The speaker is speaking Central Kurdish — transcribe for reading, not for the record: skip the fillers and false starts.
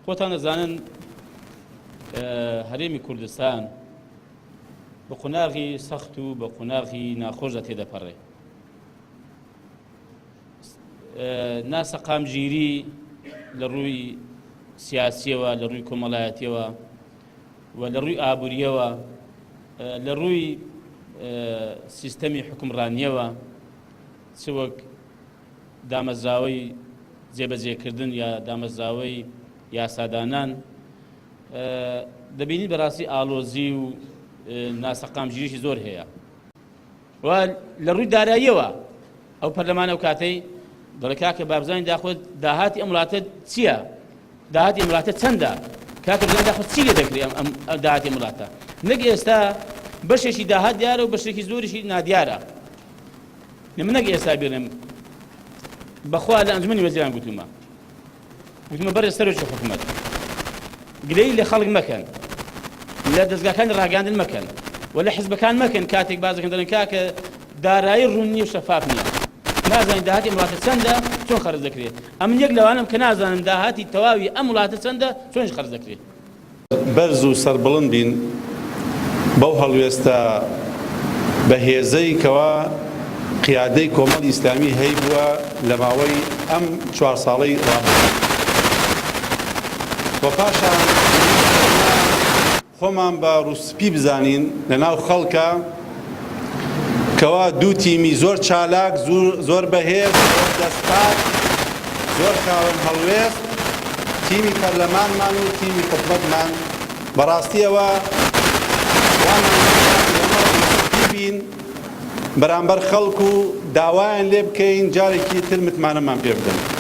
خۆتان دەزانن هەرێمی کوردستان بە قوناغی سەخت و بە قوناغی ناخۆشدا تێدەپەڕێ. ناسەقامگیری لە ڕووی سیاسیەوە، لە ڕووی کۆمەڵایەتیەوە و لە ڕووی ئابووریەوە، لە ڕووی سیستەمی حکومڕانیەوە، چ وەک دامەزراوەی جێبەجێکردن یا دامەزراوەی یاسادانان، دەبینین بەڕاستی ئاڵۆزی و ناسەقامگیریی زۆر هەیە. و لە ڕووی داراییەوە ئەو پەرلەمانە ئەو کاتەی دەڵێ کاکە بابزانین داخۆ داهاتی ئەم وڵاتە چییە داهاتی ئەم وڵاتە چەندە کاکە بزانین داخۆ چی لێ دەکرێ ئەم ئەم داهاتی ئەم وڵاتە نەک ئێستا بەشێکی داهات دیارە و بەشێکی زۆریشی نادیارە من نەک ئێستا بێنم بەخوا لە ئەنجومەنی وەزیران گوتومە گوتمە بەڕێز سەرۆکی حکومەت گلەیی لە خەڵک مەکەن لە دەزگاکانی ڕاگەیاندن مەکەن و لە حزبەکان مەکەن کاتێک باس دەکەن دەڵێن کاکە دارایی ڕوون نییە و شەفاف نییە نازانین داهاتی ئەم وڵاتە چەندە چۆن خەرج دەکرێت ئەمن یەک لەوانەم کە نازانم داهاتی تەواوی ئەم وڵاتە چەندە چۆنیش خەرج دەکرێت. بەرز و سەربڵند بین بەو هەڵوێستە بەهێزەی کەوا قیادەی کۆمەڵی ئیسلامی هەیبووە لە ماوەی ئەم چوار ساڵەی ڕابردوو و پاشان خۆمان بە ڕووسپی بزانین لە ناو خەڵکا کەوا دوو تیمی زۆر چالاک، زۆر بەهێز، زۆر دەستپاک، زۆر خاوەن هەڵوێست، تیمی پەرلەمانمان و تیمی حکومەتمان، بەڕاستی ئەوە وامان لێکرا ئێمە ڕووسپی بین بەرامبەر خەڵک و داوایان لێ بکەین جارێکی تر متمانەمان پێ بدەن.